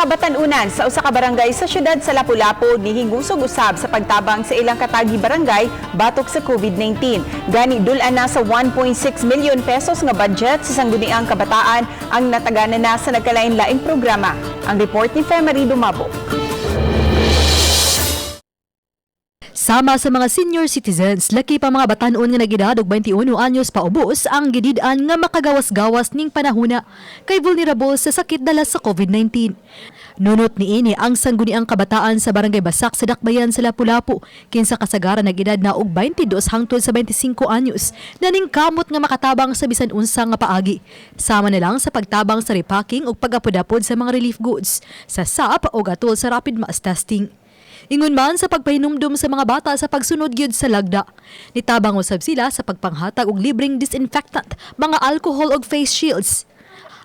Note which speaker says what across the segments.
Speaker 1: Mga batanunan sa usa ka barangay sa syudad sa Lapu-Lapu nihingusog usab sa pagtabang sa ilang katagi barangay batok sa COVID-19. Gani dul-an na sa 1.6 million pesos nga budget sa Sangguniang Kabataan ang natagana na sa nagkalain-laing programa. Ang report ni Femary Dumabo.
Speaker 2: Sama sa mga senior citizens, laki pa mga batanon nga nag-edad og 21 anyos paubos ang gidid-an nga makagawas-gawas ning panahuna kay vulnerable sa sakit dala sa COVID-19. Nunot niini ang Sangguniang Kabataan sa Barangay Basak sa Dakbayan sa Lapu-Lapu, kinsa kasagaran nag-edad na og 22 hangtod sa 25 anyos na ningkamot nga makatabang sa bisan unsa nga paagi. Sama na lang sa pagtabang sa repacking ug pag-apod-apod sa mga relief goods, sa SAP o atol sa rapid mass testing. Ingon man sa pagpahinumdum sa mga bata sa pagsunod gyud sa lagda. Nitabang usab sila sa pagpanghatag og libreng disinfectant, mga alcohol ug face shields.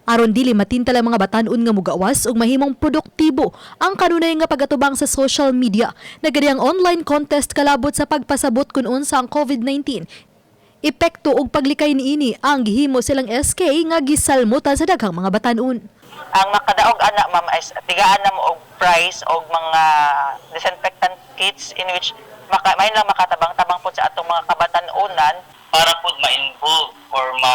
Speaker 2: Aron dili matintal ang mga batan-on nga mugawas ug mahimong produktibo ang kanunay nga pagatubang sa social media, nagadi ang online contest kalabot sa pagpasabot kun unsa ang COVID-19, epekto ug paglikay niini ang gihimo silang SK nga gisalmutan sa daghang mga batan-on.
Speaker 3: Ang makadaog ana, ma'am, is tigaan na mo og price og mga disinfectant kits in which maka may lang makatabang-tabang po sa atong mga kabatan-unan.
Speaker 4: Para pud ma-involve or ma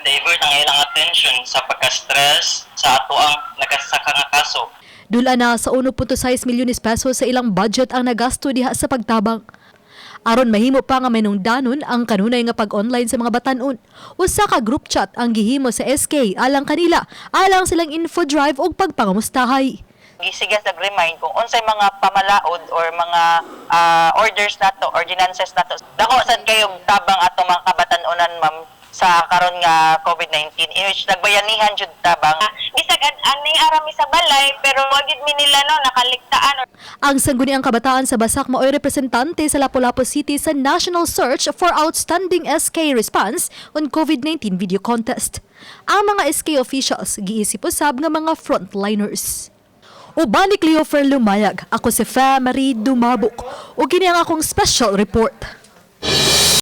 Speaker 4: divert ang ilang attention sa pagka-stress sa ato ang nagasaka nga kaso.
Speaker 2: Dula na sa 1.6 milyones pesos sa ilang budget ang nagasto diha sa pagtabang. Aron mahimo pa nga mainungdanon ang kanunay nga pag-online sa mga batanon, usa ka group chat ang gihimo sa SK alang kanila, alang silang info drive ug pagpangamustahay.
Speaker 3: Gisigan sa remind kung unsay mga pamalaod or mga orders nato, ordinances nato. Dako sad kayo tabang atong mga kabatan-unan, ma'am, sa karon nga COVID-19 in which nagbayanihan jud tabang.
Speaker 5: Bisag ani arami sa balay, pero wa gid mi nila, no, nakaligtaan.
Speaker 2: Ang Sangguniang Kabataan sa Basak mao'y representante sa Lapu-Lapu City sa National Search for Outstanding SK Response on COVID-19 Video Contest. Ang mga SK officials giisip usab nga mga frontliners. Uban ni Cleofer Lumayag, ako si Fa Marie Dumabok ug kini ang akong special report.